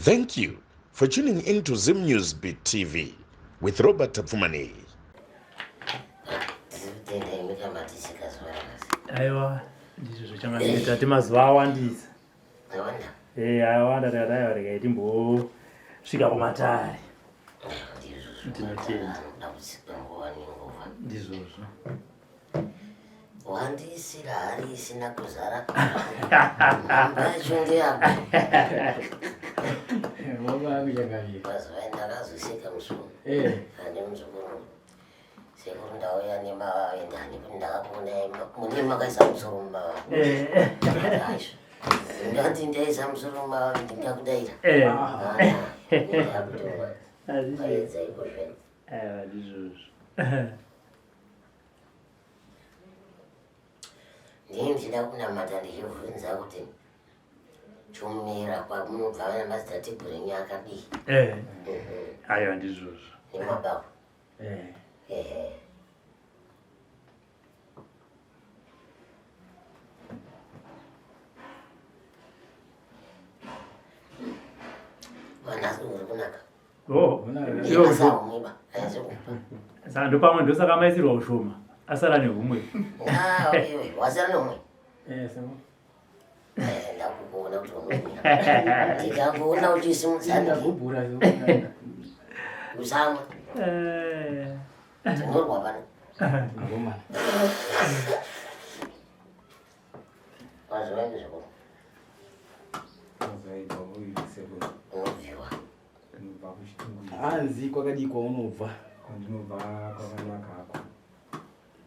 Thank you for tuning in to Zim News Beat TV with Robert Tapfumaneyi. Aiwa, ndizvo zvachangamire tati mazuva awandisa. Eh, awanda takati aiwa regai timbosvika kumatare. Ndinotenda. Ndizvozvo. Wandiisira hari isina kuzara. Mamba yacho ndeyako. Mazuva ndakazoseka musuwo. Eh. Ane muzukuru. Sekuru ndauya nemavave ndani kuti ndakakuonai mune makaisa musoro mumavave. Eh. Ndati ndaisa musoro mumavave ndingakudaira. Eh. Ndakutoa. Aedza iko zvino. Aiwa ndizvozvo. Ndini ndichida kunamata ndichibvunza kuti chomera kwamunobva vana madzitateguru enyu akadii? Eh. Aiwa ndizvozvo. Nemabako. Eh. Ehe. Mwana uri kunaka. Oh, saka ndopamwe ndosaka maisirwa ushoma asara nehumwe ah, wasara nehumwe eh, eh, ndakukuona kuti unomira ndikakuona uchisimudza usamwa eh. tinorwa pano mazuva edu zvikuru unobviwa Ndinobva kuChitungwiza. Hanzi kwakadii kwaunobva? Kwandinobva kwakanaka hako.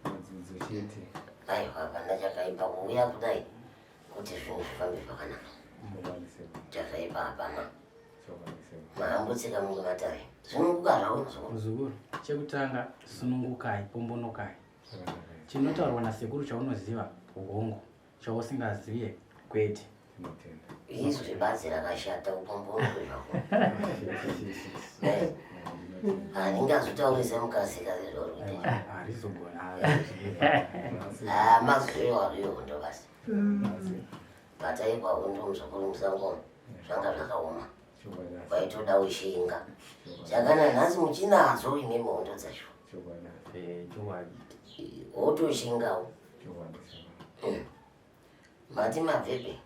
Madzudzo chete. Aiwa hapana chakaipa kuuya kudai kuti zvinhu zvifambe zvakanaka. Chakaipa hapana. Mahambutsika munge matare. Sununguka zvako muzukuru. Muzukuru, chekutanga sunungukai, pombonokai. Chinotaurwa nasekuru chaunoziva hongu. Chausingazive kwete. Izwi zvebazi rakashata upombonoke zvako. Handingazotauri semukasika zvezvauri kuita. Harizogona. Ah, mazuva ariyo hondo basi. Pataigwa hondo muzukuru musango zvanga zvakaoma. Waitoda ushinga. Saka nanhasi muchinadzo imimi hondo dzacho. Eh, chokwadi. Wotoshingawo. Hmm. Mati mabvepi?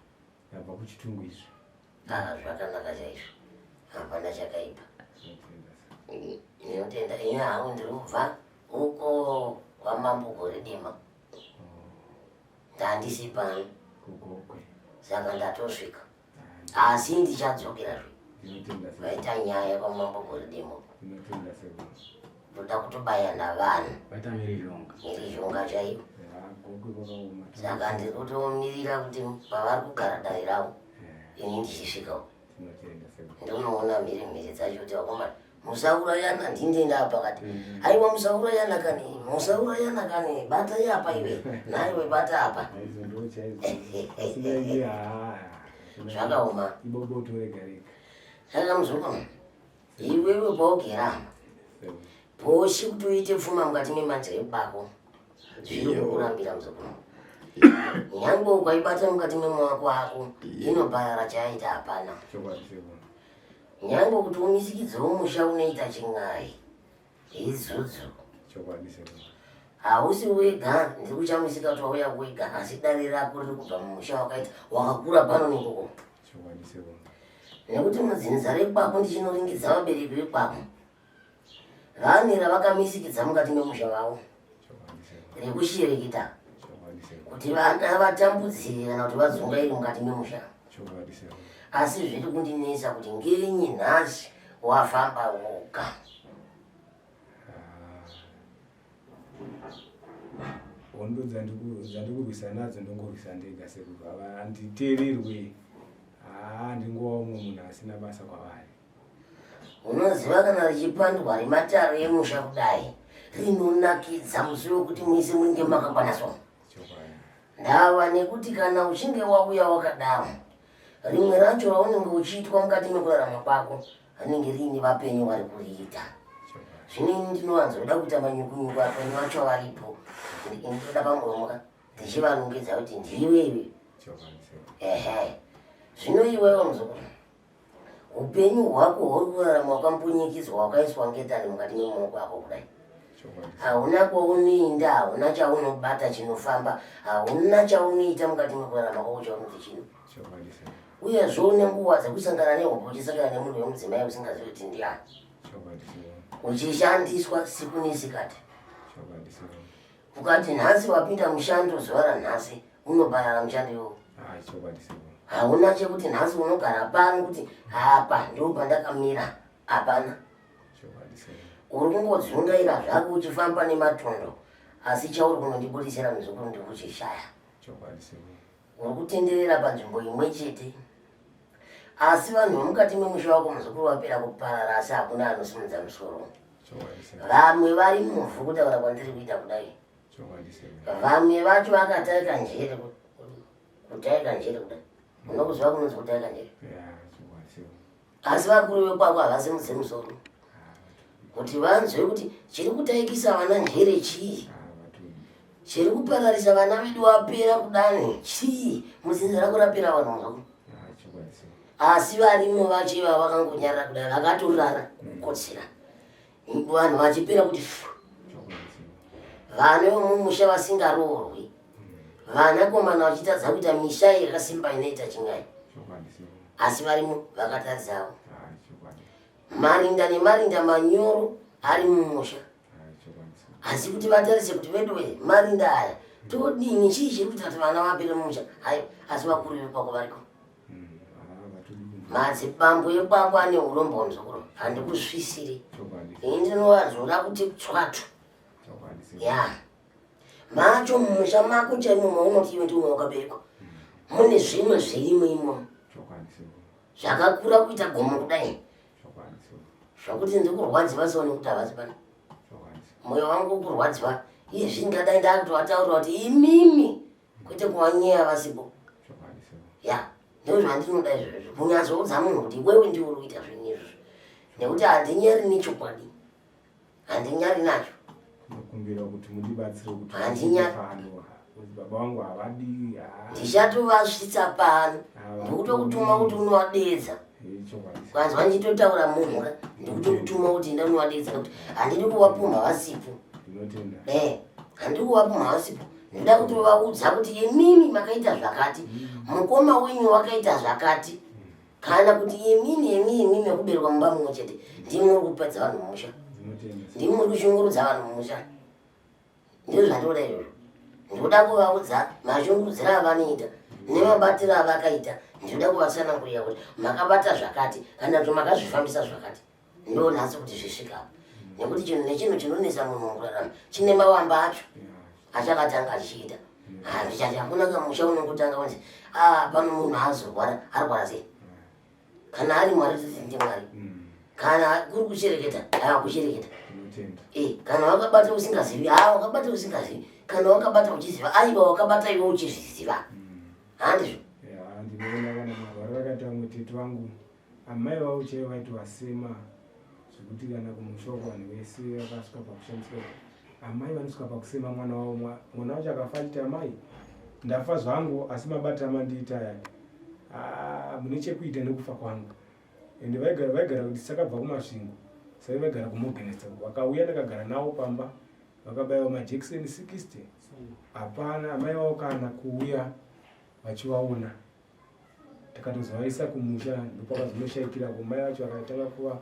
Ndabva kuChitungwiza. Ah, zvakanaka chaizvo. Hapana chakaipa. Ndinotenda ini hangu ndiri kubva uko kwamambo Goredema. Oh. Ndandisi pano. Kugokwe. Saka ndatosvika. Asi ndichadzokera zve. Vaita nyaya kwamambo Goredema. Ndoda kutobayana vanhu. Vaita mhirizhonga. Mhirizhonga chaiyo. Saka ndiri kutomirira kuti pavari kugara dare ravo ini ndichisvikawo. Ndonoona mhiri mhiri dzacho kuti vakomana musaurayana ndinde ndapakati. Mm. Aiwa musaurayana kani musaurayana kani batai apa iwe naiwe bata apa. Zvakaoma. Saka muzukuru Iwewe paugera poshi kuti uite pfuma mukati memanzira ebako zviri kukurambira muzukuru. Nyange ukaibata mukati memaoko ako inoparara chayaita hapana. Nyange kuti umisikidzewo musha unoita chin'ai izuzu. Hausi wega ndiri kuchamisika kuti wauya wega asi dare rako riri kubva mumusha wakaita wakakura pano nekoko. Nekuti mudzinza rekwako ndichinoringidza vabereki vekwako vane ravakamisikidza mukati memusha vavo rekushereketa kuti vana vatambudzike kana kuti vadzungaire mukati memusha. Asi zviri kundinetsa kuti ngenyi nhasi wafamba woga. Hondo dzandikurwisa nadzo ndongorwisa ndega sekuru ava handiteererwe haa ndingova umwe munhu asina basa kwavari. Unoziva kana richipandwa rematare emusha kudai rinonakidza musi wekuti muise munenge makakwana so. Ndava nekuti kana uchinge wauya wakadaro rimwe racho raunenge uchiitwa mukati mekurarama kwako rinenge riine vapenyu vari kuriita. Zvino ini ndinowanzoda kuita manyukunyuku vapenyu vacho varipo ndinoda pamuromo ka ndichivanongedza kuti ndiwe iwe. Ehe. Zvino iwewe muzukuru. Upenyu hwako hwauri kurarama wakambunyikidzwa wakaiswa ngetani mukati memaoko ako kudai. Hauna kwaunoinda, hauna chaunobata chinofamba, hauna chaunoita mukati mekurarama kwako chaunoti chino. Uyezve une nguva dzekusangana nehope uchisangana nemunhu wemudzimai usingazivi kuti ndiani. Uchishandiswa siku nesikati. Ukati nhasi wapinda mushando zuva ranhasi unoparara mushando iwowo. Hauna chekuti nhasi unogara pano kuti apa ndipo pandakamira hapana. Uri kungodzungaira zvako uchifamba nematondo asi chauri kunondibudisira muzukuru ndikuchishaya. Uri kutenderera panzvimbo imwe chete asi vanhu vemukati memusha wako muzukuru wapera kuparara asi hakuna anosimudza musoro. Vamwe vari muvhu kutaura kwandiri kuita kudai. Vamwe vacho vakataika njere kutaika njere kudai. Unokuziva kunonzi kutaika njere? Asi vakuru vekwako havasimudze musoro kuti vanzwe kuti chiri kutaikisa vana njere chii, chiri kupararisa vana vedu vapera kudani chii, mudzinza rako rapera vanhu muzukuru. Asi varimo vacho ivava vakangonyarara kudai vakatorara kukotsira vanhu vachipera kuti fu. Vana vemumusha vasingaroorwi, vanakomana vachitadza kuita misha yakasimba inoita chingai, asi varimo vakatadzawo. Marinda nemarinda manyoro ari mumusha, asi kuti vatarise kuti veduwe marinda aya todini, chii chiri kuita kuti vana vapere mumusha? Hayi, asi vakuru vekwako variko. Madzibambo ekwako ane urombo muzukuru, handikusvisiri ini, ndinovadzora kuti tswatu ya macho mumusha mako chaimo maunoti iwe ndiwe wakaberekwa, mune zvimwe zvirimo imomo zvakakura kuita gomo kudai, zvakuti ndikurwadziwa so nekuti havasi pano, mwoyo wangu ukurwadziwa. Iye zvingadai ndakutovataurira kuti imimi, kwete kuvanyeya vasipo. Ya, ndo zvandinoda izvozvo, kunyatsoudza munhu kuti iwewe ndiwe uri kuita zvinhu izvozvo, nekuti handinyari nechokwadi, handinyari nacho. Ndokumbira kuti mundibatsire kuti Handinya- pano baba vangu havadi. Ndichatovasvitsa pano, ndikutokutuma kuti unovadeedza. Kwanzwa ndichitotaura munhu ka, ndikutokutuma kuti enda unovadeedza, nekuti handidi kuvapumha vasipo. Ndinotenda. Handidi kuvapumha vasipo. Ndinoda kutovaudza kuti imimi makaita zvakati, mukoma wenyu wakaita zvakati, kana kuti imimi imi imimi mekuberekwa mumba mumwe chete ndimi muri kupedza vanhu mumusha, Ndinotenda. ndimi muri kushungurudza vanhu mumusha. Ndizvo zvandinoda izvozvo. Ndinoda kuvaudza mashungurudziro avanoita nemabatiro avakaita. Ndinoda kuvatsanangurira kuti makabata zvakati kana kuti makazvifambisa zvakati, ndo nhasi kuti zvisvika apa, nekuti chinhu nechinhu chinonetsa munhu mukurarama chine mawamba acho achakatanga achiita. Handichati hakuna kamusha unongotanga kunzi a pano munhu azorwara, arwara sei? Kana ari Mwari toti ndimwari, kana kuri kushereketa, aa kushereketa. Ndinotenda. Kana wakabata usingazivi, haa wakabata usingazivi. Kana wakabata uchiziva, aiwa wakabata iwe uchizviziva, handizvo? Ya, ndinoona kana marwara vakaita vamwe tete vangu, amai vavo chaivo vaitovasema zvekuti kana kumusha uko vanhu vese vakasvika pakushamisika kuti amai vanosvika pakusema mwana wavo. Mwana wacho akafa achiti, amai, ndafa zvangu, asi mabatiro amandiita aya, ah, mune chekuita nekufa kwangu. Ende vaigara kuti sakabva kuMasvingo, sai vaigara kuMorgenster. Vakauya, ndakagara navo pamba, vakabayiwa majekiseni 60, hapana amai vavo kana kuuya vachivaona. Takatozovaisa kumusha, ndopakazonoshaikira kumai vacho, vakatanga kuva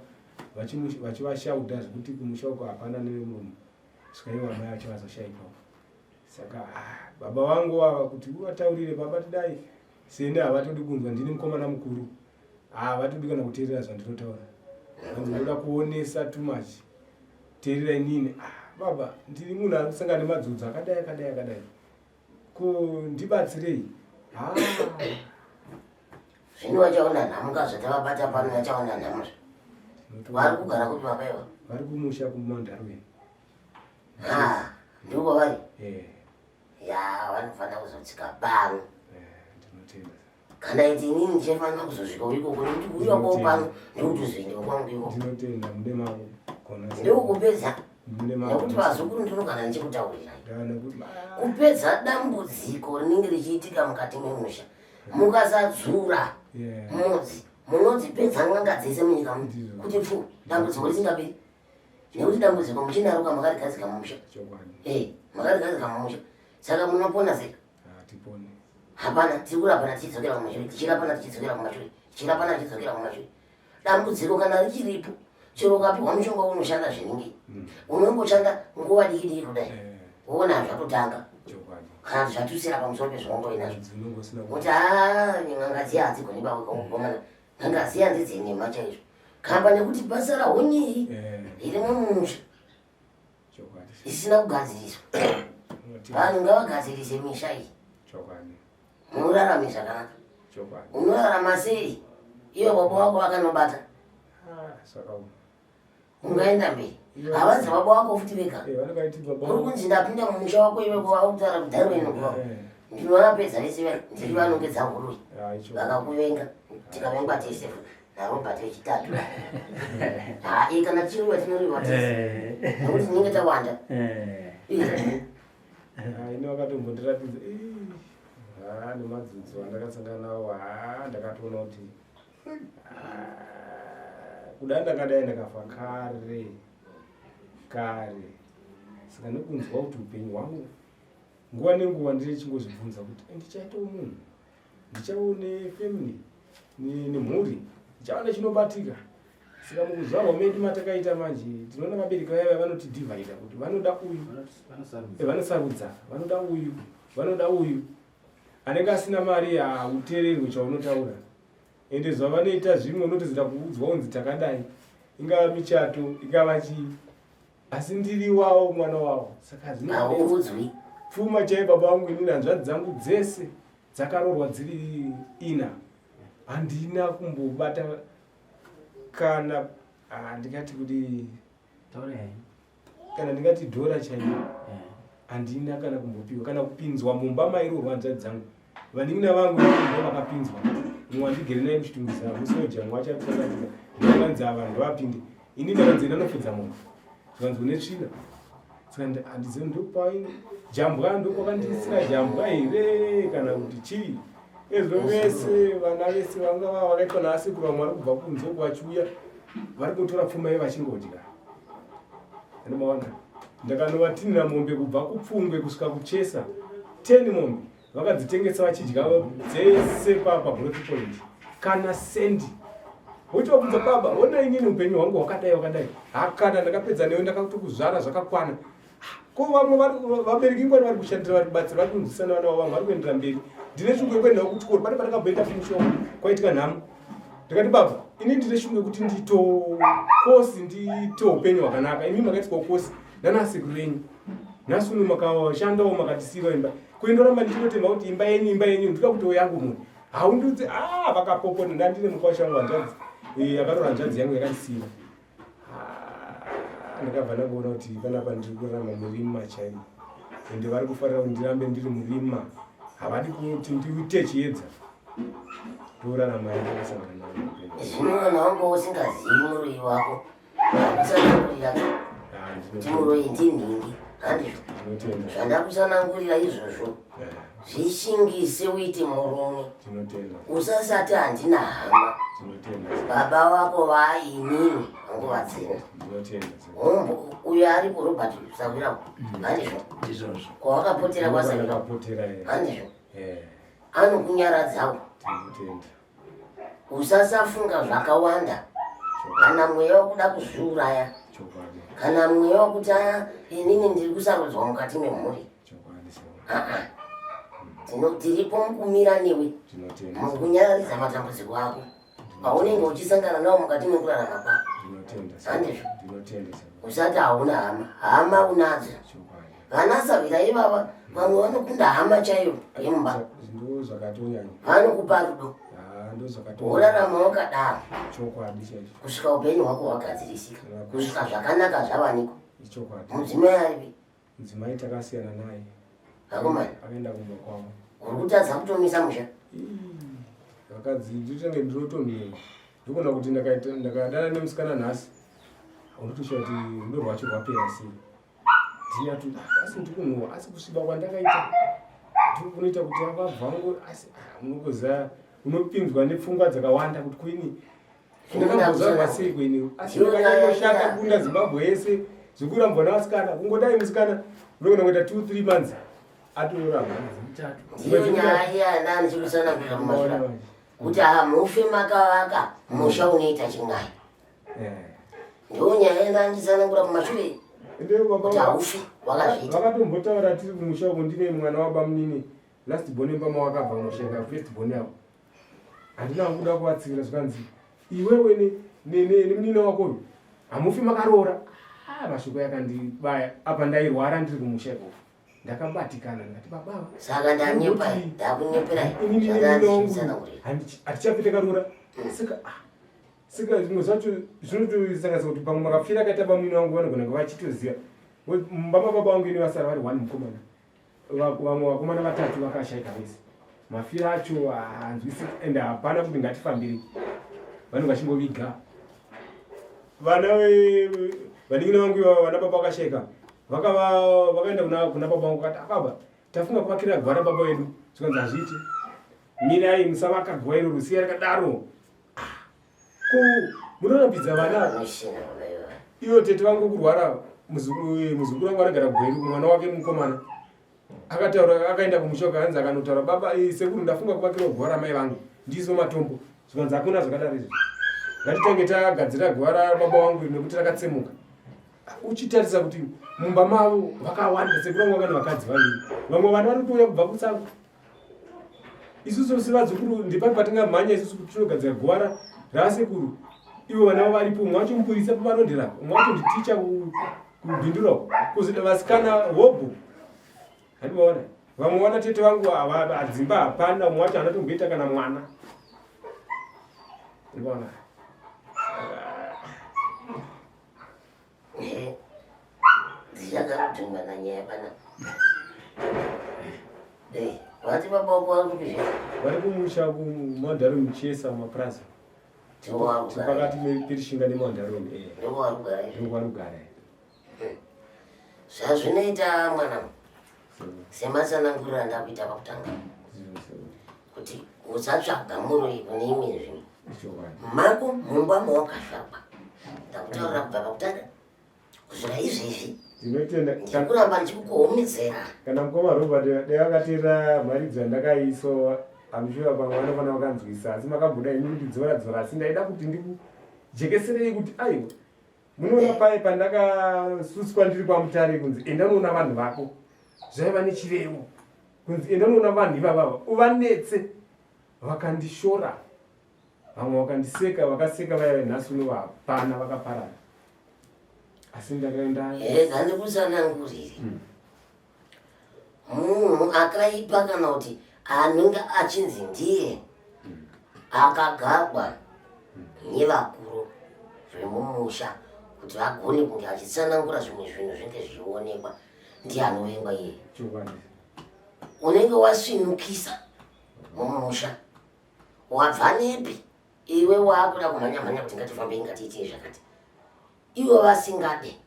vachivashaudha zvekuti kumusha uko hapana nevemurume, svika ivo amai vacho vazoshaikawo. Saka ah, baba vangu ava kuti uvataurire baba tidai seni, havatodi kunzwa. Ndini mukomana mukuru, havatodi kana kuteerera zvandinotaura. Hanzi ndoda kuonesa too much, teerera inini. Ah, baba, ndiri munhu ari kusangana nemadzodzo akadai akadai akadai, ko ndibatsirei. Ah, Zvino vachaona nhamo kazvatavabata pano, vachaona nhamo. Vari kugara kuti baba iva? Vari kumusha kuMandarweni. Ha, ndiko vari. Eh, Ya, vanofanira kuzotsika pano. Ndinotenda. Kana iti inini ndichafanira kuzosvika ikoko, nekuti kuuya kwavo pano ndikuti uzoendewa kwangu ikoko. Ndinotenda, mune makugona. Ndikukupedza Mune nekuti makugona. vazukuru ndinogara ndichikutaurirai Nekuti ah, kupedza dambudziko rinenge richiitika mukati memusha, mukasadzura mudzi. Munodzipedza n'anga dzese munyika muno kuti pfu dambudziko risingaperi nekuti dambudziko muchinaruka makarigadzika mumusha. Eh, makarigadzika mumusha. Saka munopona sei? Hapana, tiri kurapana tichidzokera kumashure, tichirapana tichidzokera kumashure, tichirapana tichidzokera kumashure. Dambudziko kana richiripo, chero ukapiwa mushonga unoshanda zvinenge hmm. unongoshanda nguva diki diki kudai eh. woona zvatotanga kana zvatusira pamusoro pezvaungovi nazvo kuti haa n'anga dziya hadzigoni bakomana n'anga dziya ndedzenhema chaizvo kamba nekuti basa rahonyii eh. iri mumusha isina kugadziriswa vanhu ngavagadzirise misha iyi Munorarame zvakanaka. Chokwadi. Unorarama sei? Iwe baba wako vakanobata. Ah, zvakaoma. Ungaenda mberi. Havanzi baba wako futi vega. Eh, vanenge baba. Uri kunzi ndapinda mumusha wako iwe kwakutaura kudhara ino kwa. Eh. Ndinovapedza vese vai. Ndiri vanongedza huroyi. Ah, icho. Vakakuvenga. Tikavengwa tese futi. NaRobert wechitatu. Ha, eh, kana tichiriwa tinoriwa tese. Eh. Nekuti tinenge tawanda. Eh. Eh. Ah, ini vakatombondiratidza ah, nemadzidzo andakasangana nawo ah, ndakatoona kuti kuda ndakadai ndakafa kare kare saka nekunzwa kuti upenyu hwangu nguva nenguva ndichingozvibvunza kuti eh, ndichaitawo munhu ndichawo nefamily nemhuri ndichava nechinobatika saka mukuzvarwa medu matakaita manje tinoona vabereki vaya vaya vanotidhivhaida kuti vanoda uyu eh, vanosarudza vanoda uyu vanoda uyu anenge asina mari hauteererwe chaunotaura ende zvavanoita zvimwe unotozita kuudzwa unzi takadai ingava michato ingava chii asi ndiri wawo mwana wawo saka zvinoudzwi pfuma chai baba vangu inini hanzvadzi dzangu dzese dzakaroorwa dziri ina handina kumbobata kana ah, ndingati kuti kana ndingati dhora chaiyo eh. handina kana kumbopiwa kana kupinzwa mumba mairoorwa hanzvadzi dzangu vanin'ina vangu ndo vakapinzwa mumwe wandigere naye kuchitungwiza musoja mumwe achakusakatika ndakanzi ava ndovapinde ini ndakanzi enda nofudza mombe zvikanzi une tsvina saka handizivi ndopaini jambwa ndokwakandiisira jambwa here kana kuti chii ezvo vese vana vese vanga vava vakaitwa naasekuru vamwe vari kubva kunze uko vachiuya vari kutora pfuma ye vachingodya andimaona ndakanovatinira mombe kubva kupfungwe kusvika kuchesa 10 mombe vakadzitengesa vachidya dzese pagrowth point kana sendi wochivabvunza baba ona inini upenyu hwangu hwakadai hwakadai hakana ndakapedza newe ndakatokuzvara zvakakwana ko vamwe vabereki ingwani vari kushandira vari kubatsira vari kunzwisana vana vavo vamwe vari kuendera mberi ndine shungu yekuendawo kuchikoro pane pandakabhoenda kumushomo kwaitika nhamo ndikati baba ini ndine shungu yekuti ndito kosi ndiite upenyu hwakanaka imi makaitwa kosi nanasekuru venyu nhasi uno makashandawo makatisiira imba kuindoramba ndichinotemba kuti imba yenyu imba yenyu ndinoda kuti yangu munhu haundiudzi a ah, vakapopona ndandine mukwasha wangu hanzvadzi eh, akatora hanzvadzi yangu yakandisiira ah, ndakabva ndakuona kuti panapa ndiri kurarama murima chaimo ende vari kufarira kuti ndirambe ndiri murima havadi kuti ndiite chiedza ndorarama ndakasangana navo zvino kana wanga usingazivi muroyi wako Ndakutsanangurira kuti muroyi ndinhingi handizvo zvandakutsanangurira izvozvo zvishingise uite murume usasati handina hama baba vako vainini nguva dzino hombo uyo aripo robert sakwirako handizvo kwawakapotera kwasavira handizvo anokunyaradzawo Usasafunga zvakawanda kana mweya wekuda kuzviuraya kana mweya wekuti ah, inini ndiri kusarudzwa mukati memhuri ah, ah. tiripo mukumira newe mukunyararidza matambudziko ako aunenge uchisangana nawo mukati mekurarama kwako handizvo usati hauna hama hama unadzo vana sahwira ivava vamwe vanokunda hama chaiyo yemumba vanokupa rudo worarama wakadaro kusvika upenyu hwako hwagadzirisika kusvika zvakanaka zvavanikwa mudzimai aripi mudzimai takasiyana naye akomana akaenda kumba kwavo uri kutadza kutomisa musha vakadzi nditenge ndinotonhuwa ndikuona kuti ndakadana nemusikana nhasi unotoshaya kuti rudo rwacho rwapera sei ndinatu asi ndikunhuwa asi kusviba kwandakaita ndikunoita kuti avabvangu asi ah, munokuziva. Unopinzwa nepfungwa dzakawanda kuti kuini ndakambozvarwa sei kuini asi ndakanyanyoshata kukunda Zimbabwe yese zvekurambwa nevasikana kungodai musikana unogona kuita 2 3 months atorambwa. Ndiyo nyaya iya ndichikutsanangurira mumashure kuti hamufe makavaka musha unoita chin'ai. Ndiyo nyaya yandanditsanangura kumashure kuti haufi wakazviita. Vakatombotaura tiri kumusha uko ndine mwana wabamunini last born imba mawakabva unosheka first born yako. Handina kuda kuvatsigira zvikanzi iwewe nemunina wako uyu hamufi makaroora. Ah, mashoko yakandibaya apa ndairwara ndiri kumusha ikoko. Ndakabatikana ndikati baba ava. Saka ndanyepa ndakunyepera inini nemunina wangu hatichafi takaroora. Saka ah, saka zvimwe zvacho zvinotosanganisa kuti pamwe makapfira akaita bamunini vangu vanogona kunge vachitoziva. Mumba mababa vangu ini vasara vari one mukomana. Vamwe vakomana vatatu vakashaika vese. Mafiro acho haanzwisiki and hapana kuti ngatifambirei. Vanenge vachingoviga. Vana vanin'ina vangu ivava vana baba vakashaika vakava vakaenda kuna kuna baba vangu vakati baba tafunga kuvakira guva rababa vedu zvikanzi hazviiti mirai musavaka guva iroro siya rakadaro. Ko munorambidza vana ivo tete vangu kurwara muzukuru wangu anogara Gweru mwana wake mukomana akataura akaenda kumusha ukaanzi akanotaura baba sekuru ndafunga kuvakirwa guva ramai vangu ndiso matombo zvikanzi hakuna zvakadaro izvi ngatitange tagadzira guva rababa wangu nekuti rakatsemuka uchitarisa kuti mumba mavo vakawanda sekuru vangu vakane vakadzi vaviri vamwe vana vari kutouya kubva kutsango isusu sevazukuru ndepapi patingamhanya isusu kuti tinogadzira guva rasekuru ivo vana vavo varipo umwe wacho mupurisa pamarondera umwe wacho nditicha kubhindura kuzoita vasikana hobho handivaona vamwe vana tete vangu adzimba hapana umwe wacho anatomboita kana mwana ndivaona Dzichakadhumana nyaya pana. Hey, vati baba wako vari kupi zve? Vari kumusha kuMandarum Chesa mumapurazi. Pakati peRishinga neMandarum. Eh. Ndokwavari kugara. Ndokwavari kugara. Zvazvinoita mwana sematsananguriro andakuita pakutanga kuti usatsvaga muroyi kune imwe nzvimbo mako mumba mawakazvagwa ndakutaurira kubva pakutanga kusvika izvezvi ndinotenda ndikuramba ndichikukohomedzera kana mukoma Robert dai vakateerera mharidzo yandakaiso I'm sure pamwe vanofanira vakanzwisa asi makamboda henyu kuti dzora dzora asi ndaida kuti ndikujekeserei kuti aiwa munoona paye pandakasuswa ndiri kwaMutare kunzi enda unoona vanhu vako zvaiva nechirevo kunzi enda unoona vanhu ivavava uvanetse vakandishora vamwe vakandiseka vakaseka vaya nhasi uno hapana vakaparara asi ndakaenda rega ndikutsanangurire munhu akaipa kana kuti anenge achinzi ndiye akagagwa nevakuru vemumusha kuti vagone kunge achitsanangura zvimwe zvinhu zvinge zvichionekwa ndiye anovengwa iye. Unenge wasvinukisa mumusha wabva nepi iwe waakuda kumhanya mhanya kuti ngatifambei ngatiitei zvakati ivo vasingade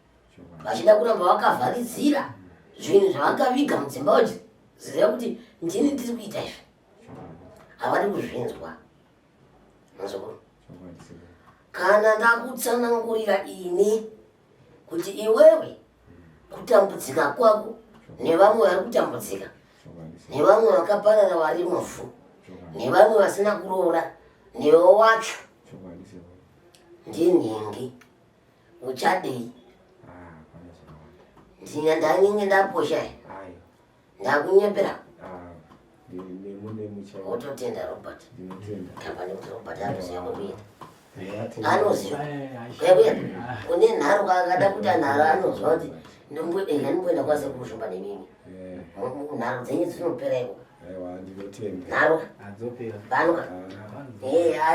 vachida kuramba vakavharidzira zvinhu zvavakaviga mudzimba vachiziva kuti ndini ndiri kuita izvi havadi kuzvinzwa muzukuru kana ndakutsanangurira ini kuti iwewe kutambudzika kwako nevamwe vari kutambudzika nevamwe vakaparara vari muvhu nevamwe vasina kuroora newe wacho ndinhingi uchadei ndinga ndanyenge ndaposha ndakunyepera wototenda Robert tamba nekuti Robert anoziva kwekuenda anoziva kwekuenda une nharo kakada kuita nharo anozwa kuti ndimboenda kwasekuru Shumba nemimi nharo dzenyu dzinopera iko nharo pano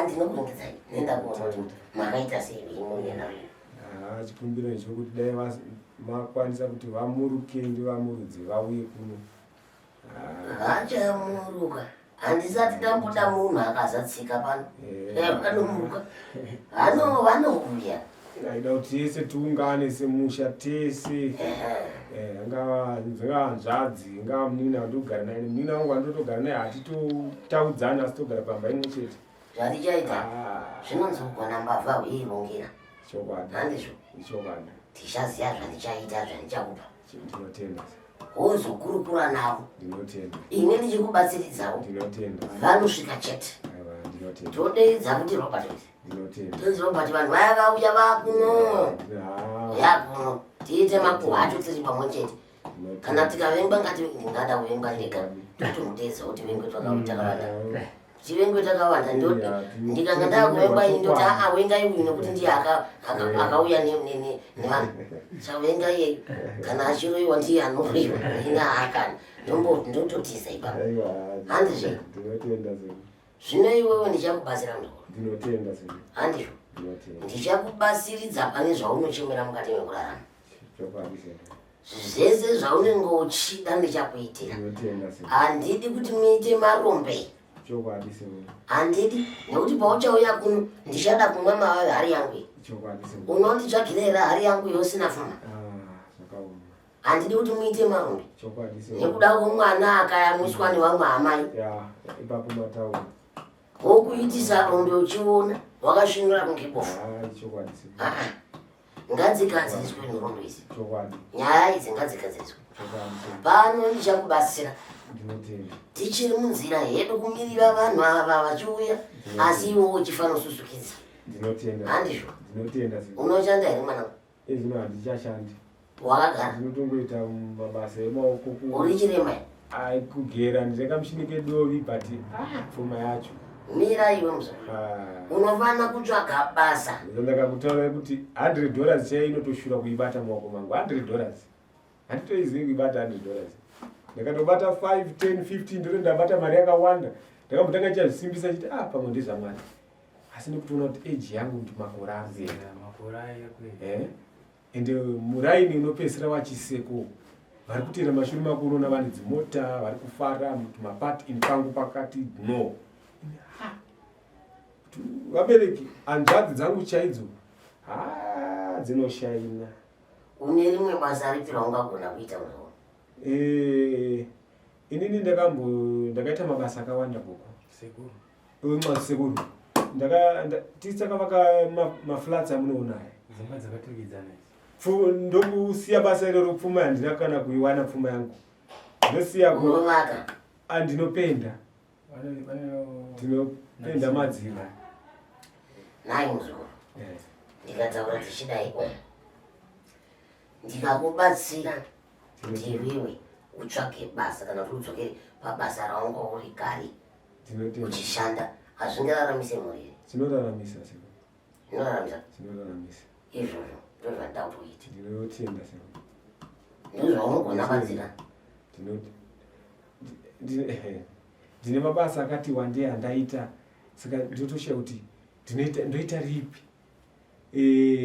ndinokurongedzai nenda kuona kuti makaita sei veimouya nharo Chikumbiro ndechokuti dai makwanisa kuti vamuruke ndivamurudze vauye kuno. Vachamuruka handisati ndamboda munhu akazatsika pano. Vanomuruka vanouya. Ndaida kuti tese tiungane semusha tese. Eh, angava dzingava hanzvadzi, ingava munin'ina wandinogara naye. Munin'ina wangu wandinotogara naye hatitotaudzani asi togara pamba imwe chete. Zvandichaita Ah, zvinonzi kugona mbavha huirongera. Chokwadi. Handizvo? Ichokwadi. Tichaziva zvandichaita zvandichakupa. Ndinotenda. Wozokurukura navo. Ndinotenda. Ini ndichikubatsiridzawo. Ndinotenda. Vanosvika chete. Aiwa, ndinotenda. Todeedza kuti Robert. Ndinotenda. Tonzi Robert vanhu vaya vauya vakuno. Ah, Yakuno. Tiite makuhwa acho tiri pamwe chete. ndinotenda. Kana tikavengwa ngati ndingada kuvengwa ndega. Totomuteedza kuti vengwe takawanda. Ah, Chivengwe takawanda ndoti ndikanga ndakuvengwa ini ndoti aa wengai uyu nekuti ndiye akauya nevanhu. Saka vengai iyeyu kana achiroyiwa ndiye anoroyiwa ini haakani ndototiza ipapo. Aiwa, Handizvo? Ndinotenda zve. Zvino iwewe ndichakubatsira muzukuru. Ndinotenda zve. Handizvo? Ndinotenda. Ndichakubatsiridza pane zvaunochemera mukati mekurarama. Chokwadi zve. Zvese zvaunenge uchida ndichakuitira. Ndinotenda zve. Handidi kuti muite marombe. Chokwadi zve. Handidi nekuti pauchauya kuno ndichada kumwa mavavi hari yangu iyi. Chokwadi zve. Unonditsvagira here hari yangu iyi usina fuma? Ah, zvakaoma. Handidi kuti muite marombe. Chokwadi zve. Nekuda kwemwana akayamwiswa nevamwe amai. Ya, ipapo mataura. Wokuitisa rombe uchiona wakasvinura kunge bofu. Ah, chokwadi zve. Ah, ngadzigadziriswe nhoroondo idzi. Chokwadi. Nyaya idzi ngadzigadziriswe. Chokwadi zve. Pano ndichakubatsira. Ndinotenda. Tichiri munzira hedu kumirira vanhu ava vachiuya, asi iwe uchifanira kususukidza. Ndinotenda. Handizvo? Ndinotenda zve. Unoshanda here mwanangu? Ezvino handichashandi. Wakagara. Ndinotongoita mabasa emaoko ku Uri chirema here? Ai, kugera ndine kamushini kedovi but ah, pfuma yacho. Mira iwe muzukuru. Ah. Unofanira kutsvaga basa. Ndakakutaura kuti $100 chaiyo inotoshura kuibata mumaoko mangu. $100. Handitoizivi kuibata $100. Ndakatobata 5, 10, 15 ndoro ndabata mari yakawanda. Ndakambotanga ndichazvisimbisa chiti ah pamwe ndezvaMwari. Asi nekutoona kuti age yangu kuti makore ari kuenda. Yeah, makore ayo kuenda. Ende muraini unopedzisira wachiseko. Vari kuteera mashure mako unoona vane dzimota, vari kufara, mapati ini pangu pakati no. Ha. Vabereki hanzvadzi dzangu chaidzo ha dzinoshaina. Une rimwe basa ripi raungagona kuita muzukuru? Inini ndakaita mabasa akawanda gogo. Sekuru. Nxa sekuru. Tisi takavaka maflats amunoona aya. Dzimba dzakaturikidzana idzi. Ndokusiya basa iroro, pfuma handina kana kuiwana pfuma yangu. Ndosiya ku- Unovaka? Ah, ndinopenda. Ndinopenda madziro. Nhai muzukuru. Ndikataura tichidai o. Ndikakubatsira kuti iwewe utsvage basa kana kuti udzokere pabasa raunga uri kare. Ndinotenda. Uchishanda hazvingararamise mhuri here? Zvinoraramisa sekuru. Zvinoraramisa? Zvinoraramisa. Izvozvo ndozvandida kuti uite. Ndinotenda sekuru. Ndozvaunogona batsira. Ndine mabasa akati wandei andaita, saka ndinotoshaya kuti ndoita ripi.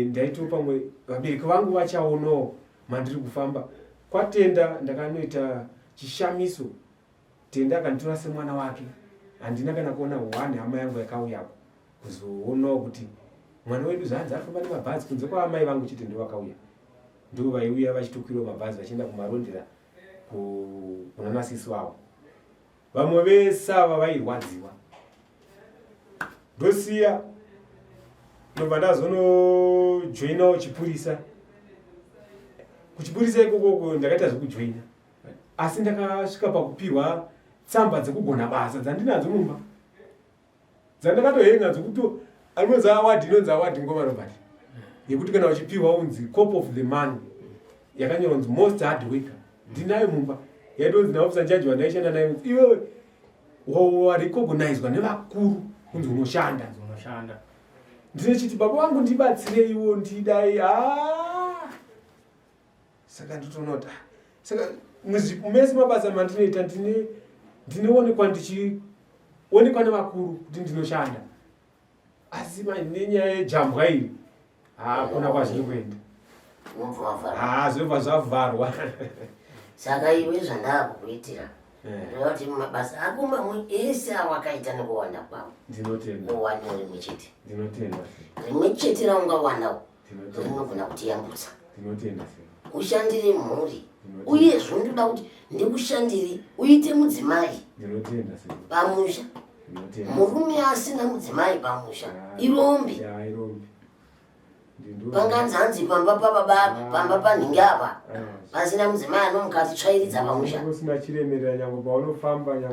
Ndaito pamwe vabereki vangu vachaonawo mandiri kufamba. Kwatenda ndakanoita chishamiso. Tenda akanditora semwana wake. Handina kana kuona one hama yangu yakauyako kuzoonawo kuti mwana wedu zvaanzi arifamba nemabhazi kunze kwaamai vangu chete ndo vakauya. Ndo vaiuya vachitokwirawo mabhazi vachienda kumarondera kuna nasisi vavo. Vamwe vese ava vairwadziwa. Ndosiya ndobva ndazonojoinawo chipurisa. Kuchipurisa ikoko ndakaita zvekujoina. Asi ndakasvika pakupihwa tsamba dzekugona basa dzandinadzo mumba. Dzandakatohenga dzekuti anonzi award, inonzi award ngoma Robert. Yekuti kana uchipiwa unzi cop of the month yakanyorwa kunzi most hard worker. Ndinayo mumba. Yaitonzi naofficer in charge wandaishanda naye kunzi iwewe warecognizwa nevakuru kunzi unoshanda. Unoshanda. Ndinechiti baba vangu ndibatsireiwo ndidai. Saka nditoona kuti, saka mese mabasa mandinoita ndinoonekwa ndichionekwa nevakuru kuti ndinoshanda. Asi nenyaya yejambwa iyi hakuna kwazviri kuenda. Unobva wavharwa. Zvinobva zvavharwa. Saka iwe zvandakukuitira, ndinoda kuti mabasa ako mamwe ese awakaita nekuwanda kwawo. Ndinotenda. Uwanewo rimwe chete. Ndinotenda. Rimwe chete raungawanawo. rinogona kutiyambutsa. Ushandire mhuri uyezve ndoda kuti ndikushandire uite mudzimai pamusha. Murume asina mudzimai pamusha ah, irombe. Panganzi hanzi pamba pababa ah. pamba panhingi apa ah. pasina mudzimai anomukati tsvairidza pamusha.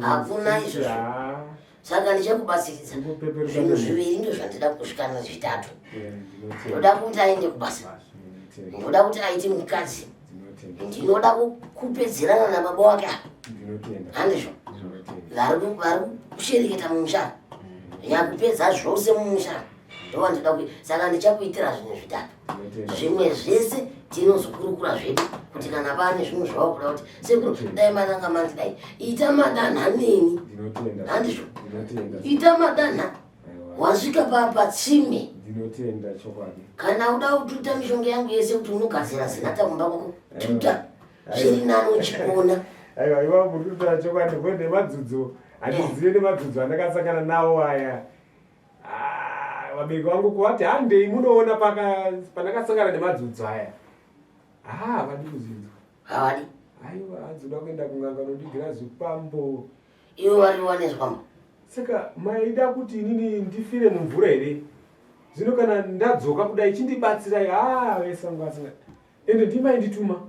Hakuna izvozvo. Saka ndichakubatsiridza zvinhu zviviri ndozvandida kusvikana zvitatu. Ndoda kuti aende kubasa, ndoda kuti aite mukadzi, ndinoda kupedzerana nababa wake apa, handizvo? Vari kushereketa mumusha, nyakupedza zvose mumusha ndovandoda kui saka ndichakuitira zvinhu zvitatu. Zvimwe zvese tinozokurukura zvedu kuti kana pane zvinhu zvavakuda kuti sekuru dai mananga mandidai ita madanha neni handizvo ita madanha wasvika patsime kana uda kututa mishonga yangu yese kuti unogadzira zinata kumba kwako tuta zviri nani uchipona aiwa iwa muri kutaura chokwadi ko nemadzudzo handizive nemadzudzo andakasangana nawo aya Ah, vabereki vangu kuvati handei munoona pandakasangana nemadzudzo aya ah, havadi kuzinzwa havadi aiwa hanzi uda kuenda kun'anga unondigira zvikwambo iwe vari wane zvikwambo saka maida kuti inini ndifire mumvura here zvino kana ndadzoka kudai chindibatsirai ha ah, vese vangu vasinga ende ndimaindituma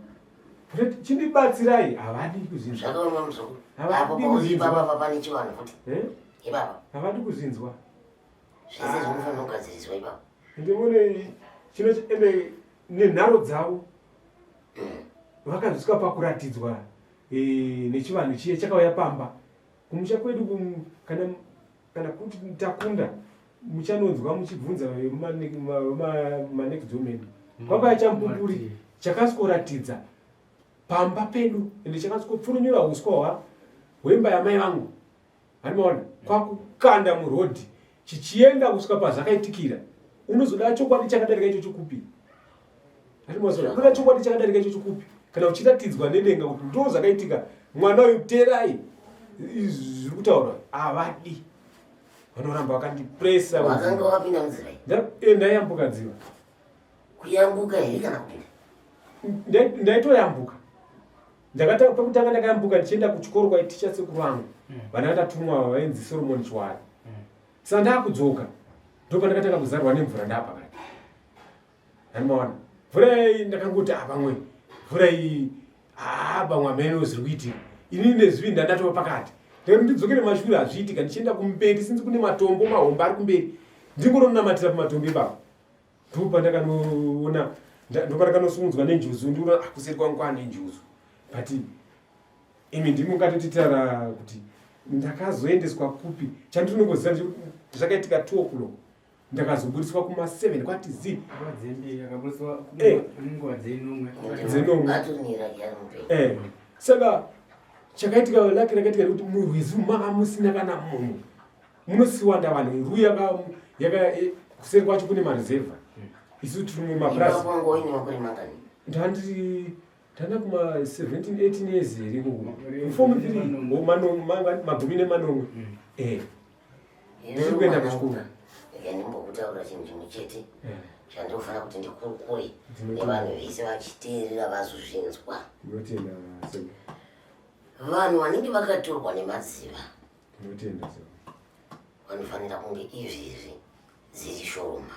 chindibatsirai havadi kuzinzwa zvakaoma muzukuru apo pauri ipapa pane chivanhu futi eh? ipapa havadi kuzinzwa zvese zvinofanira kugadziriswa ipapa ndimone chino ende nenharo dzavo mm. vakazviswa pakuratidzwa eh, nechivanhu chiye chakauya pamba kumusha kwedu kana Kana kuti takunda muchanonzwa muchibvunza vemanext door medu mm. kwakauya chamupupuri chakasikoratidza pamba pedu ende chakasikoPfurunyura uswa hwemba yamai vangu animaona kwakukanda murodhi chichienda kusvika pazvakaitikira unozoda chokwadi chakadarika ichocho kupi unoda chokwadi chakadarika ichocho kupi kana uchiratidzwa nedenga kuti ndo zvakaitika mwana uyu terai zviri kutaura havadi vanoramba vakandipresa wakanga wapinda munzira eh, ndayambuka dziva kuyambuka here kana kupinda ndaitoyambuka ndakatanga pekutanga ndakayambuka ndichienda kuchikoro kwaiticha sekuru vangu mm. vana vatatumwa vainzi solomon chiwari mm. saka ndakudzoka ndopandakatanga kuzarwa nemvura ndapakati Anomaona mvura iyi ndakangoti ah pamwe mvura iyi ah pamwe hameno zviri kuitika ini nezvivi ndandatova pakati ndikati ndidzokere mashure hazviitika ndichienda kumberi sinzi kune matombo mahombe ari kumberi ndingononamatira pamatombo ipapo ndopandakanoona ndopandakanosumudzwa nenjuzu ndiona ah, kuseri kwangu kwane njuzu but imi ndimi mungatotitara kuti ndakazoendeswa kupi chandinongoziva zvakaitika two o'clock ndakazoburitswa kuma 7 kwati zi eh. dzenomwe eh. saka chakaitika laki rakaitika rekuti murwizi manga musina kana munhu munosiwanda vanhu ru yaka eh, kuseri kwacho kune mareserva isu tiri mumapurazi ndandiri tanda kuma 17 18 years here ikoko form 3 magumi nemanomwe eh Ndiri kuenda kuchikoro. Rega ndimbokutaurira chinhu chimwe chete eh. chandinofanira kuti ndikurukure nevanhu vese vachiteerera vazozvinzwa. Vanhu vanenge vakatorwa nemadziva vanofanira kunge izvezvi dziri shoma.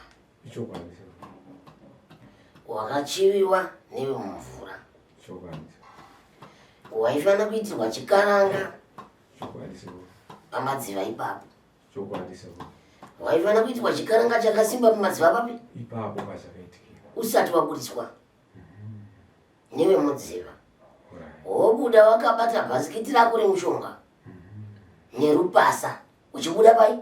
Wakachiviwa nevemumvura. Waifanira kuitirwa chikaranga pamadziva ipapo chokwadi sekuru waifanira kuitwa chikaranga chakasimba pamadziva papi ipapo pazvakaitikira usati waburitswa mhm. newe mudziva wobuda wakabata bhasikiti rako remushonga mhm. nerupasa uchibuda pai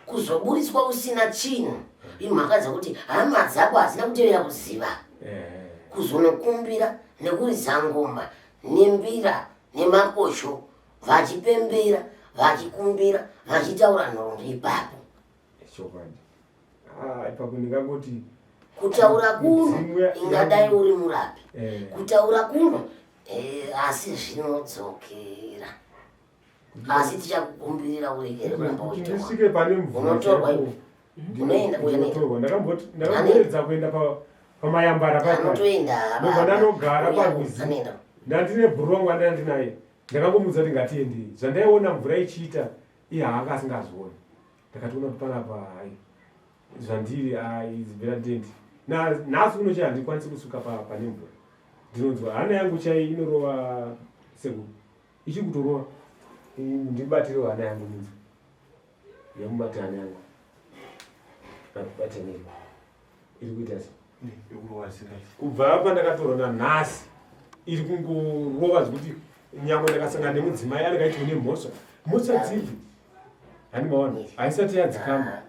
kuzoburitswa usina chinhu imhaka dzekuti hama dzako hadzina kutevera kuziva eh. kuzonokumbira nekuridza ngoma nembira nemakosho vachipembera vachikumbira vachitaura nhoroondo ipapo chokwadi ah, ipapo ndingangoti kutaura kuno ingadai uri murapi eh. kutaura kuno eh, asi zvinodzokera asi tichakukumbirira uregere kuramba uchitorwa unotorwa iwe. Unoenda, uya nenda. Ndinotorwa. Ndakamboedza kuenda pamayambara paya. Anotoenda. Ndobva ndanogara parwizi. Anoenda. Ndandine bhuru wangu wandandinaye. Ndakangomuudza kuti ngatiendei. Zvandaiona mvura ichiita iye haanga asingazvioni. Ndakatoona kuti panapa hai zvandiri hai zibvira ndiendi. Nhasi uno chai handikwanisi kusuka pane mvura. Ndinonzwa hana yangu chai inorova sekuru. Ichiri kutorova. Ndibatirewo hana yangu minzwa. Yamubate hana yangu. Batenei. Iri kuita sei? Kubva apa ndakatorwa nanhasi iri kungorova zvekuti nyangwe ndakasangana nemudzimai anenge aiti une mhosva. Mhosva dzipi? Hani maona? Haisati yadzikama.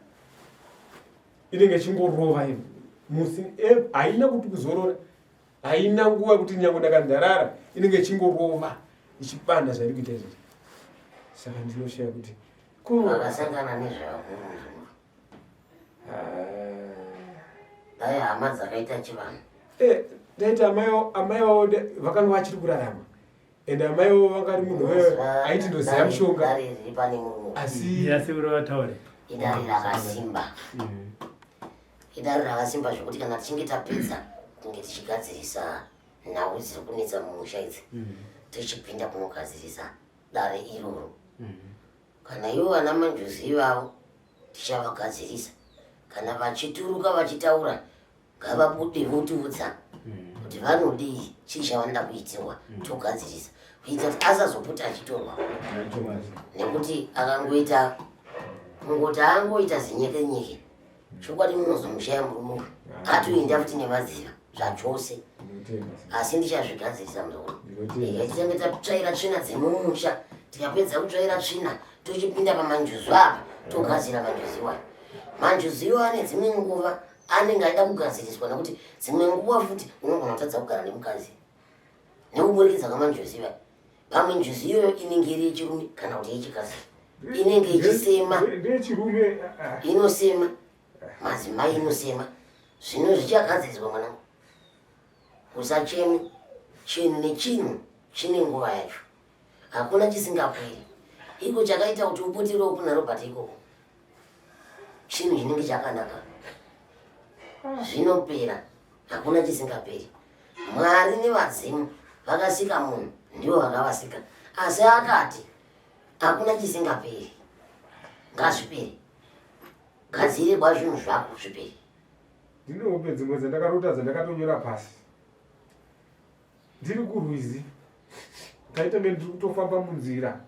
Inenge ichingorova iyo. Musi haina kuti kuzorora. Haina nguva yekuti nyangwe ndakandarara inenge ichingorova ichibanda zvairi kuita izvozvo. Saka ndinoshaya kuti ko Vakasangana nezvavakuru. Dai hama dzakaita chivanhu. Eh, ndaiti amai amai vavo vakanga vachiri kurarama. And amai vavo vanga ari munhu wewe aiti ndoziva mushonga. Dare riri pane munhu. Asi Asi uri vataure. Idare rakasimba. Idare rakasimba zvekuti kana tichinge tapedza kunge tichigadzirisa nhau dziri kunetsa mumusha idzi, tichipinda kunogadzirisa dare iroro. Kana ivo vana manjuzu ivavo tichavagadzirisa. Kana vachituruka vachitaura ngavabude votiudza kuti vanodii, chii chavanoda kuitirwa, togadzirisa kuitira kuti asazopota achitorwa, nekuti akangoita kungoti angoita zinyeke nyeke, chokwadi munozomushaya murume uyu atoenda futi nemadziva zvachose. Asi ndichazvigadzirisa muzukuru. Tichange tatsvaira tsvina dzemumusha, tikapedza kutsvaira tsvina tochipinda pamanjuzu apa togadzira manjuzu iwayo. Manjuzu iwayo ane dzimwe nguva anenge aida kugadziriswa, nekuti dzimwe nguva futi unogona kutadza kugara nemukadzi nekuburikidza kwamanjuzu iwayo. Pamwe njuzu iyoyo inenge iri yechirume kana kuti yechikadzi, inenge ichisema. Ndeyechirume. Inosema madzimai, inosema. Zvino zvichagadziriswa mwanangu, usacheme. Chinhu nechinhu chine nguva yacho, hakuna chisingaperi. Iko chakaita kuti upoterewo kuna Robert ikoko chinhu chinenge chakanaka, zvinopera, hakuna chisingaperi. Mwari nevadzimu vakasika munhu, ndivo vakavasika, asi akati hakuna chisingaperi, ngazvipere, gadzirirwa zvinhu zvako zvipere. Ndine hope dzimwe dzandakarota dzandakatonyora pasi. Ndiri kurwizi, ndaitonge ndiri kutofamba munzira.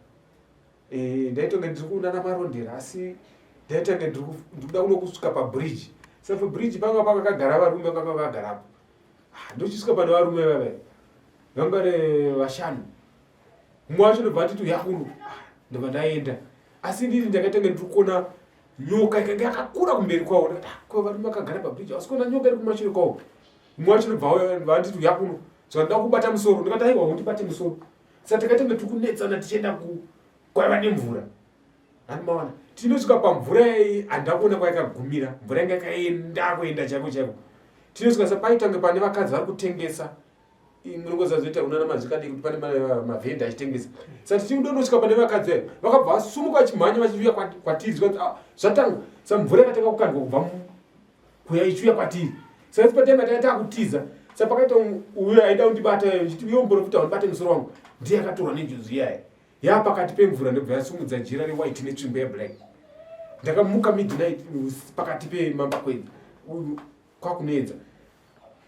Ndaitonge ndiri kuonana marondera, asi ndaitonge ndiri kuda kuno kusvika pabridge. Saka pabridge panga pakakagara varume vanga vakagarapo. Ndochisvika pane varume vava vanga vari vashanu. Mumwe wacho ndobva atiti uya kuno. Ndobva ndaenda, asi ndiri ndakatanga ndiri kuona nyoka ikanga yakakura kumberi kwavo. Ndakati, ko varume vakagara pabridge asi kuona nyoka iri kumashure kwavo. Mumwe wacho ndobva anditi uya kuno, saka ndoda kubata musoro. Ndikati aiwa, undibate musoro. Saka takaita kunge tiri kunetsana tichienda kwaiva nemvura. Hani maona tinosvika pamvura iyi, handina kuona kwayakagumira mvura, yanga yakaenda kuenda chaiko chaiko. Tinosvika sapaitange pane vakadzi vari kutengesa. Munongoziva zvoita unana mazvikadii kuti pane mavhenda achitengesa. Saka tichindosvika pane vakadzi aya, vakabva vasumuka vachimhanya vachiuya kwatiri. Zvikanzi, zvatanga. Saka mvura yakatanga kukandwa kubva kuya ichiuya kwatiri. Saka patanga tanga takutiza. Saka pakaita uyo aida kundibata achiti uyo muprofita undibate musoro wangu, ndiye akatorwa nenjuzu iyaya yaa pakati pemvura, ndobva yasumudza jira rewhite netsvimbo yeblack. Ndakamuka midnight pakati pemambakwedza kwakunedza.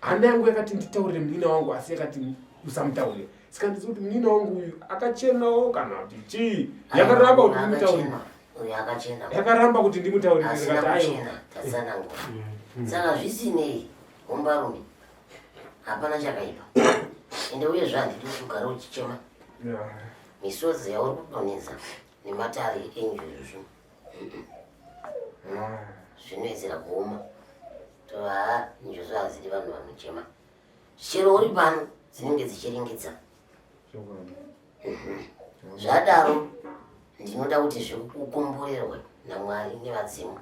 Hana yangu yakati nditaurire munin'ina wangu, asi yakati usamutaurire. Saka ndisi kuti munin'ina wangu uyu akachenawo kana kuti chii? Yakaramba kuti ndimutaurire. Uyu akachena. Yakaramba kuti ndimutaurire. Asina ndikati aiwa. kuchena, tatsanangura. Saka zvisinei, hombarume, hapana chakaipa. Ende uyezve handidi kuti ugare uchichema. Misodzi yauri kudonhedza nematare enjuzu zvinoedzera kuoma. Tova njuzu hadzidi vanhu vanochema. Chero uri pano dzinenge dzichiringidza. Zvadaro ndinoda kuti zvikukomborerwe naMwari nevadzimu,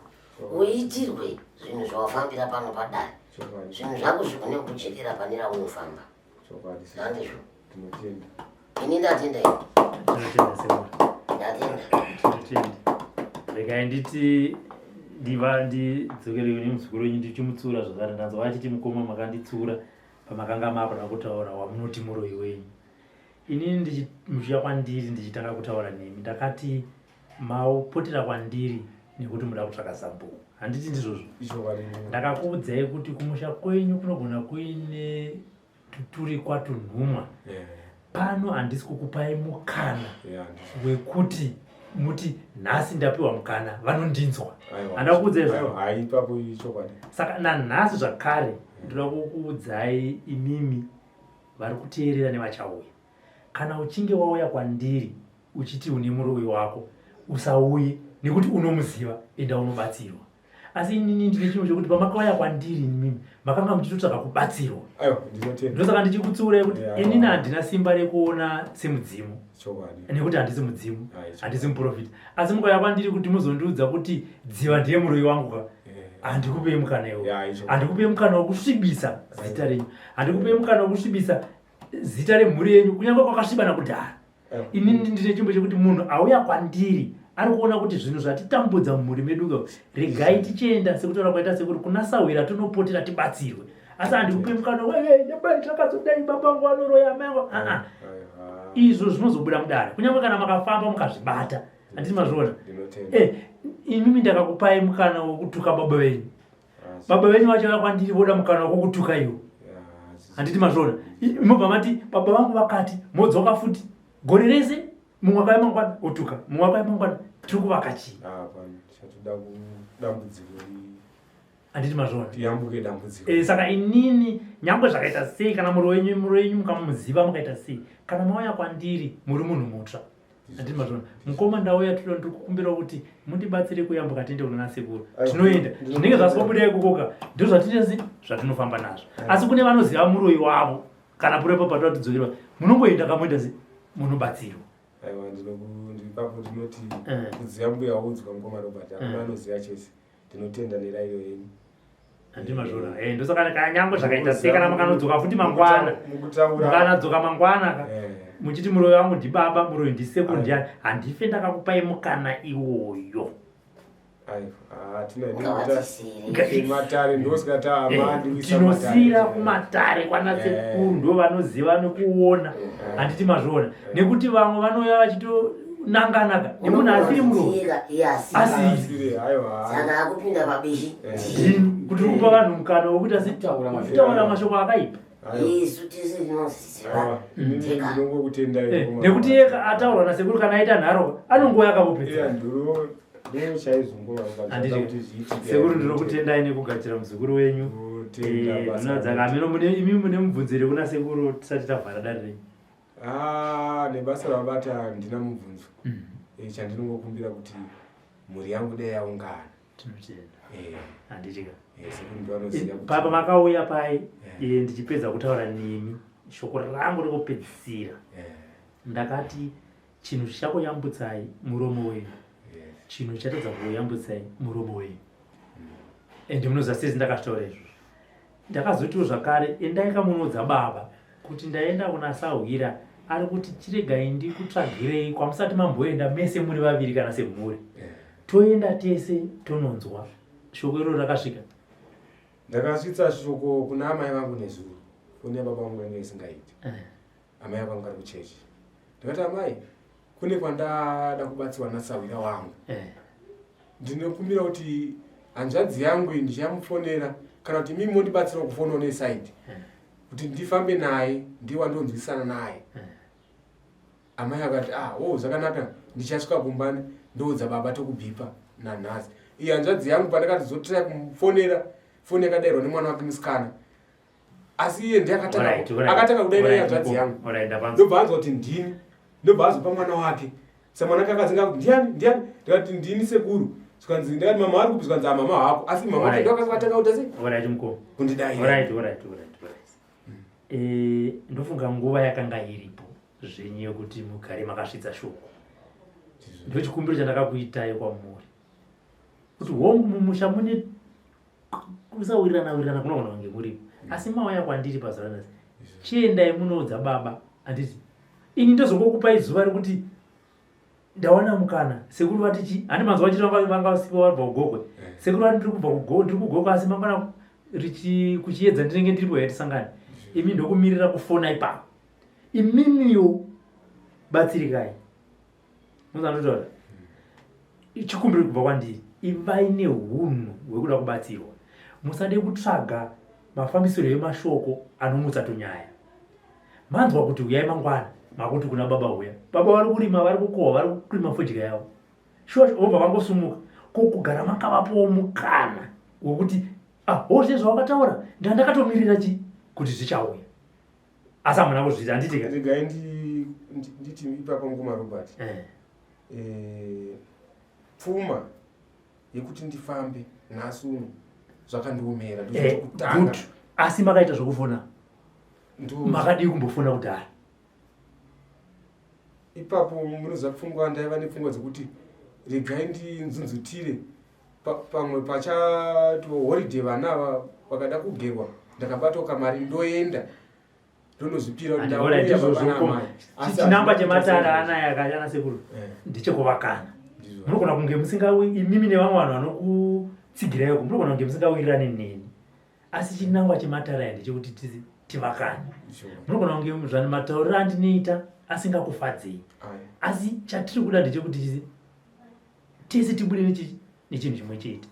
uitirwe zvinhu zvawafambira pano padare, zvinhu zvako zvigone kujekera pane raunofamba. Handizvo? Ini ndatenda ini. Tinotenda sekuru. Ndatenda. Tinotenda. Regai nditi Ndiva ndidzokere kune muzukuru wenyu ndichimutsiura zvakare. Ndanzwa achiti mukoma makanditsura pamakanga makuda kutaura wamunoti muroyi wenyu. Inini muchiuya kwandiri ndichitanga kutaura nemi ndakati maupotera kwandiri nekuti muda kutsvaka zambuko. Handiti ndizvozvo? Ndakakuudzai kuti kumusha kwenyu kunogona kuine tuturikwa tunhumwa yeah. Pano handisi kukupai mukana yeah, wekuti muti nhasi ndapiwa mukana vanondinzwa handa kukuudzai saka nanhasi zvakare ndoda kukuudzai imimi vari kuteerera nevachauya kana uchinge wauya kwandiri uchiti une muroyi wako usauye nekuti unomuziva enda unobatsirwa asi inini ndine chinhu chekuti pamakauya kwandiri imimi makanga muchitotsvaga kubatsirwa ndosaka ndichikutsiurai kuti inini handina simba rekuona semudzimu nekuti handisi mudzimu handisi muprofita asi mukauya kwandiri kuti muzondiudza kuti dziva ndiye muroyi wangu ka handikupei mukana iwo handikupei mukana wekusvibisa zita renyu handikupei mukana wekusvibisa zita remhuri yenyu kunyange kwakasvibana kudhara eh. Inini ndine chimbo chekuti munhu auya kwandiri ari kuona kuti zvinhu zvatitambudza mumhuri medu ka regai tichienda sekutaura kwaita sekuri kuna sahwira tonopotera tibatsirwe asi handikupe mukana takazodai baba vangu vanoroya amai vangu aa izvo zvinozobuda mudare kunyange kana makafamba mukazvibata handiti mazviona eh, imimi ndakakupai mukana wekutuka baba venyu baba venyu vachauya kwandiri voda mukana wekukutuka iwo handiti mazviona mobva mati baba vangu vakati modzoka futi gore rese mumwe akauya mangwana otuka mumwe akauya mangwana tiri kuvaka chii handiti mazviona eh, saka inini nyangwe zvakaita sei kana muri wenyu muri wenyu mukamuziva mukaita sei kana mauya kwandiri muri munhu mutsva Handiti mazviona. Mukoma ndauya tino ndiri kukumbira kuti mundibatsire kuyambuka tiende kunana sekuru. Tinoenda. Zvinenge zvaswabuda ikokoka ndizvo zvatinezi zvatinofamba nazvo. Asi kune vanoziva muroyi wavo kana pure papa toda tidzokerwa. Munongoenda kamoita se munobatsirwa. Aiwa ndinokupapo ndinoti eh. kuziva mbuya waudzwa mukoma Robert hakuna eh. anoziva chese. Ndinotenda nerairo yenyu. Handiti mazviona. Eh ndosaka kanyangwe zvakaita sei kana makanodzoka futi mangwana. Mukanadzoka mangwana ka. Eh. Muchiti muroyi wangu ndibaba, muroyi ndisekuru ndiani. Handife ndakakupai mukana iwoyo. Tinosiira kumatare kwana sekuru ndo vanoziva nekuona. Handiti mazviona. Nekuti vamwe vanouya vachito nanganaka nemunhu asiri muroyi asiri saka akupinda pabishi ndini kuti kupa vanhu mukana wekuti asitaura mashoko akaipa isu tese tinoziva eh, nekuti iye ataurwa nasekuru kana aita nharo anongouya akavopedza sekuru ndinokutendai nekugadzira muzukuru wenyu eh, ameno imi mune mubvunzo here kuna sekuru tisati tavhara dare renyu Ah, nebasa ravabata handina mubvunzo mm. E, chandinongokumbira kuti mhuri yangu dai yaungana tinotenda eh. handitika eh, papa makauya pai yeah. Ndichipedza kutaura nemi shoko rangu rekupedzisira yeah. Ndakati chinhu chichakuyambutsai muromo wenyu yes. Chinhu chatadza kuyambutsai muromo wenyu mm. Ende munoziva sezi ndakazvitaura izvozvo Ndakazotiwo zvakare endai kamunoudza baba kuti ndaenda kuna sahwira ari kuti chiregai ndikutsvagirei kwamusati mamboenda mese muri vaviri kana semhuri toenda tese tononzwa shoko iroro rakasvika. Ndakasvitsa shoko kuna amai vangu nezuro foni yababa vangu yanga isingaiti eh. Amai vangu vari kuchechi ndikati amai kune kwandada kubatsirwa nasahwira wangu eh. Ndinokumbira kuti hanzvadzi yangu iyi ndichamufonera kana kuti mimi mondibatsira kufonawo nesaidi eh. Kuti ndifambe naye ndiye wandonzwisana naye eh. Amai akati ah oh zvakanaka ndichasvika kumba ndoudza baba tokubhipa nanhasi iyi hanzvadzi yangu pandakati zotraya kumufonera foni yakadairwa nemwana wake musikana asi iye ndiye akatanga kudaira hanzvadzi yangu ndobva anzwa kuti ndini ndobva azopa mwana wake samwana wake akadzinga kuti ndiani ndiani ndikati ndini sekuru zvikanzi ndikati mama vari kupi zvikanzi amama ah, hako asi mama wake ndokatanga kuita sei kundidaira eh, ndofunga nguva yakanga iripo zvenyu yekuti mugare makasvitsa shoko ndochikumbiro chandakakuitai kwamuri kuti hongu mumusha mune kusawirirana wirirana kunogona kunge kuripo asi mauya kwandiri pazuva ranhasi chiendai munoudza baba handiti ini ndozongokupai zuva rekuti Ndawana mukana sekuru vati chi handi manzwa vachiti vanga vasipo vabva kugokwe. Eh. Sekuru vati ndiri kubva kugokwe ndiri kugokwe asi mangwana richi kuchiedza ndinenge ndiripo yatisangane. Imi ndokumirira kufona ipapo. Imimiwo batsirikai. Muzandotaura. Chikumbiro kubva kwandiri. Ivai nehunhu hwekuda kubatsirwa. Musade kutsvaga mafambisiro emashoko anomutsa tunyaya. Manzwa kuti huyai mangwana makuti kuna baba huya. Baba vari kurima vari kukohwa vari kurima fodya yavo. Shuwa vobva vangosumuka. Ko kugara makavapawo mukana wekuti ah hozve zvawakataura ndandakatomirira chi kuti zvichauya. Asi hamuna kuzviita handiti ka? Regai nditi ipapo mukoma Robert. Eh. Eh, pfuma yekuti ndifambe nhasi uno zvakandiomera eh, good asi makaita zvokufona makadii kumbofona kudhara ipapo munoziva pfungwa ndaiva nepfungwa dzekuti regai ndinzunzutire pamwe pachatiwo holiday vana ava vakada kugerwa ndakabatawo kamari ndoenda ndonozvipira kuti ndauya baba naamai chinangwa chematare anaya akayana sekuru eh. ndechekuvakana munogona kunge musingawi imimi nevamwe vanhu vanokutsigirai munogona kunge musingawirirani neni asi chinangwa chematare aya ndechekuti tivakane munogona kunge zvani matauriro andinoita asingakufadzei asi chatiri kuda ndechekuti tese tibude nechinhu chimwe chete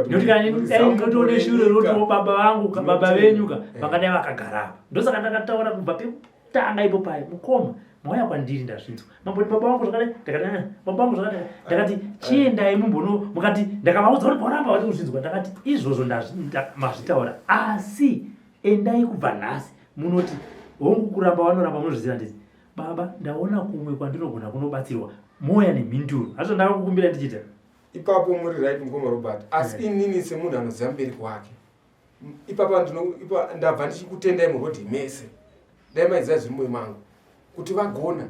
nekuti kana dai ndinotoone shure rotiwo baba vangu ka baba venyu ka eh. vangadai vakagara apa ndosaka ndakataura kubva pekutanga ipo paye mukoma mauya kwandiri ndazvinzwa mamboti baba vangu zvakadai ndakati eh, baba vangu zvakadai ndakati eh. chiendai mumbono mukati ndakavaudza kuti pauramba vati kuzvinzwa ndakati izvozvo mazvitaura asi endai kubva nhasi munoti hongu kuramba vanoramba munozviziva ndizi Baba, ndaona kumwe kwandinogona kunobatsirwa. Mouya nemhinduro. Hazvo ndakakukumbira ndichiita. Ipapo muri right mukoma Robert. Asi yeah. inini semunhu anoziva mubereki wake. Ipapa ndino ipa ndabva ndichikutendai murodhi mese. Dai maiziva zviri mumoyo mangu. Kuti vagona.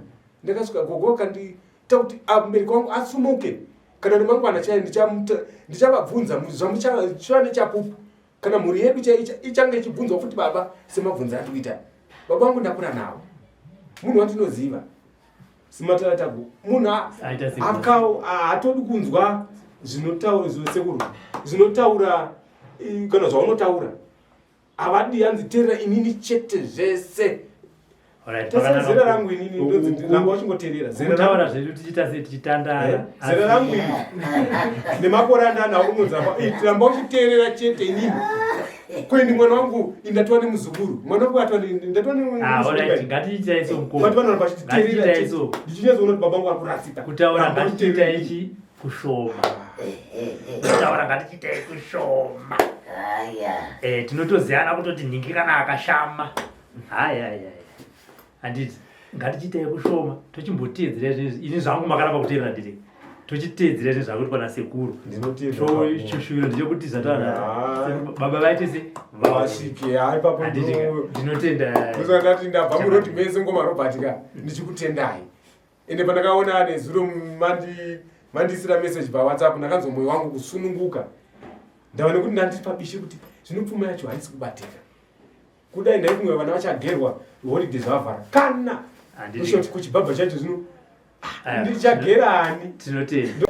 Ndakasvika gogo vakandiita kuti ah, mubereki wangu asumuke. Kana nemangwana chaiye ndichavabvunza zvamuchava nechapupu. Kana mhuri yedu ichange ichibvunzwa futi baba semabvunzo andiri kuita. Baba vangu ndakura navo. Munhu wandinoziva. Simataratago. Munhu akao haatodi kunzwa zvinotaura sekuru. Zvinotaura kana zvaunotaura. Havadi hanzi teerera inini chete zvese. Zera rangu inini ndonzi uchingoteerera. Zera zvedu tichiita sei tichitandara. Eh, zera rangu ini nemakore andanawo unonzi ramba uchiteerera chete inini. Kwendi mwana wangu indatwa nemuzukuru. Mwana wangu atwa ndatwa ne ah, ngatiitai so mukoma. Ngatiitai so. Ndichinyatsoona kuti baba vangu vari kurasika. Kutaura ngatiitai chi kushoma. Kutaura ngatichiitai kushoma. Eh tinotoziyana kutoti nhingi kana akashama. Haya haya. Handiti ngatichiitai kushoma tochimboteedzera izvi ini zvangu makaramba kuteerera ndiri tochiteedzera izvi zvakuitwa nasekuru choshuviro ndechekuti zvataura baba vaite se vasvike hai papo ndinotenda ndati ndabva muroti mese ngoma Robert ka ndichikutendai ende pandakaona nezuro mandi mandisira message pawhatsapp ndakanzwa moyo wangu kusununguka ndava nekuti ndandiri pabishi kuti zvino pfuma yacho haisi kubatika kudai ndaifunga vana vachagerwa holiday zvavavhara kana kuchibhabha chacho zvino ah, ndichagera ani tinotenda.